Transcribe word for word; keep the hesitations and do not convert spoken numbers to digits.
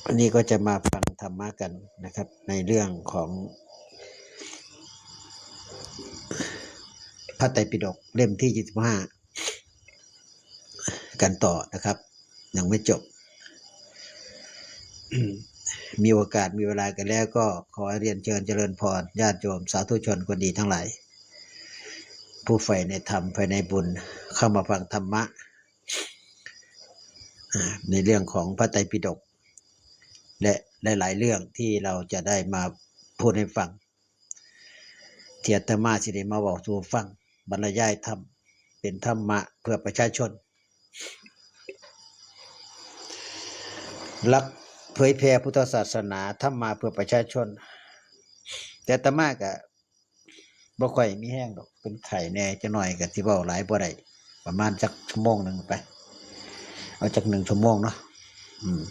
วันนี้ก็จะมาฟังธรรมะกันนะครับ ในเรื่องของพระไตรปิฎกเล่มที่ยี่สิบห้า กันต่อนะครับ ยังไม่จบ มีโอกาสมีเวลากันแล้วก็ขอเรียนเชิญเจริญพรญาติโยมสาธุชนคนดีทั้งหลาย ผู้ใฝ่ในธรรมใฝ่ในบุญเข้ามาฟังธรรมะอ่าในเรื่องของพระไตรปิฎกและหลายๆเรื่องที่เราจะได้มาพูดให้ฟัง ที่อาตมาสิได้มาบอกสู่ฟัง บรรยายธรรม เป็นธรรมะเพื่อประชาชน หลักเผยแผ่พุทธศาสนา ธรรมะเพื่อประชาชน แต่อาตมาก็บ่ค่อยมีแฮงดอก เป็นไข้แหน่จักหน่อยก็สิเว้าหลายบ่ได้ ประมาณจักชั่วโมงหนึ่งไป เอาจักหนึ่งชั่วโมงเนาะ อืม